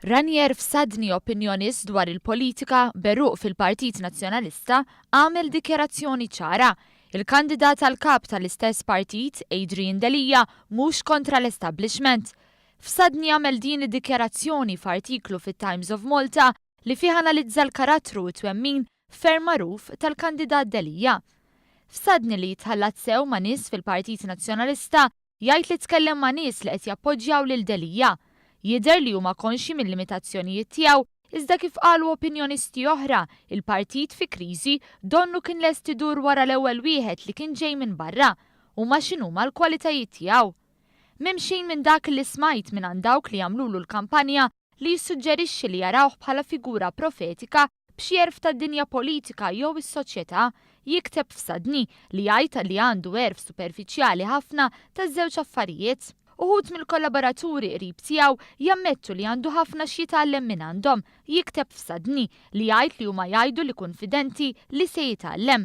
Ranier Fsadni, opinjonist dwar il-politika b'għeruq fil-Partit Nazzjonalista, għamel dikjarazzjoni ċara. Il-kandidat għal kap tal-istess partit, Adrian Delia, mhux kontra l-establishment. Fsadni għamel din id-dikjarazzjoni f'artiklu fit-Times of Malta li fih analizza l-karattru u t-twemmin ferm magħruf tal-kandidat Delia. Fsadni, li jitħallat sew ma' nies fil-Partit Nazzjonalista, jgħid li tkellem ma' nies li qed jappoġġjaw lil Delia. Jidher li huma konxji mill-limitazzjonijiet tiegħu, iżda kif qalu opinjonisti oħra, il-partit fi kriżi donnu kien lest idur wara l-ewwel wieħed li kien ġej minn barra, huma x'inhuma l-kwalitajiet tiegħu. M'hemm xejn minn dak li smajt mingħand dawk li jagħmlulu l-kampanja li jissuġġerixxi li jarawh bħala figura profetika b'xi għerf tad-dinja politika jew is-soċjetà, jikteb Fsadni, li jgħid li għandu għerf superfiċjali ħafna taż-żewġ affarijiet. Uħud mill-kollaboraturi qrib tiegħu jammettu li għandu ħafna x'jitgħallem mingħandhom, jikteb Fsadni, li jgħid li huma jgħidu li kunfidenti li se jitgħallem.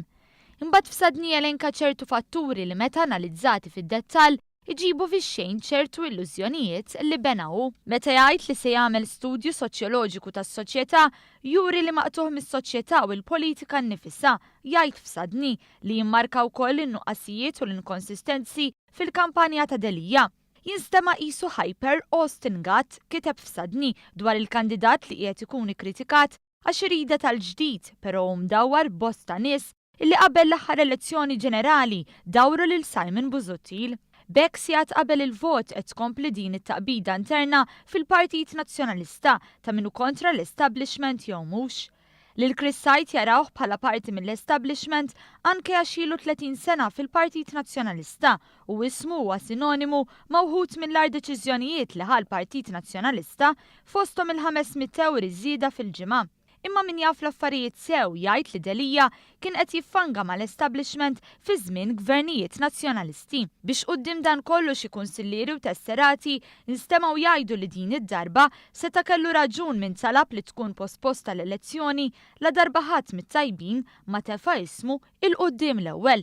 Imbagħad Fsadni jelenka ċertu fatturi li meta analizzati fid-dettall iġibu fix-xejn ċertu illużjonijiet li bena hu. Meta jgħid li se jagħmel studju soċjoloġiku tas-soċjetà, juri li maqtugħ mis-soċjetà u l-politika nnifisha, jgħid Fsadni, li jimmarka wkoll in-nuqqasijiet u l-inkonsistenzi fil-kampanja ta' Delia. Jinstema' qisu hyper Austin Gatt, kiteb Fsadni dwar il-kandidat li qiegħed ikun ikkritikat għax irida tal-ġdid, però hu mdawwar b'bosta nies illi qabel l-aħħar elezzjoni ġenerali dawru lil Simon Busuttil. B'hekk sigħat qabel il-vot qed tkompli din it-taqbida interna fil-Partit Nazzjonalista ta' min hu kontra l-establishment jew mhux. Lil Chris Said jarawh bħala parti mill-establishment anke għax ilu 30 sena fil-Partit Nazzjonalista u ismu huwa sinonimu ma' wħud mill-agħar deċiżjonijiet li ħa l-Partit Nazzjonalista, fosthom il-500 ewri żieda fil-ġimgħa. Imma min jaf l-affarijiet sew jgħid li Delia kien qed jiffanga mal-establishment fi żmien gvernijiet Nazzjonalisti. Biex quddiem dan kollu xi kunsillieri u tesserati nstemgħu jgħidu li din id-darba seta' kellu raġun min talab li tkun posposta l-elezzjoni ladarba ħadd mit-tajbin ma tefa' ismu 'il quddiem l-ewwel.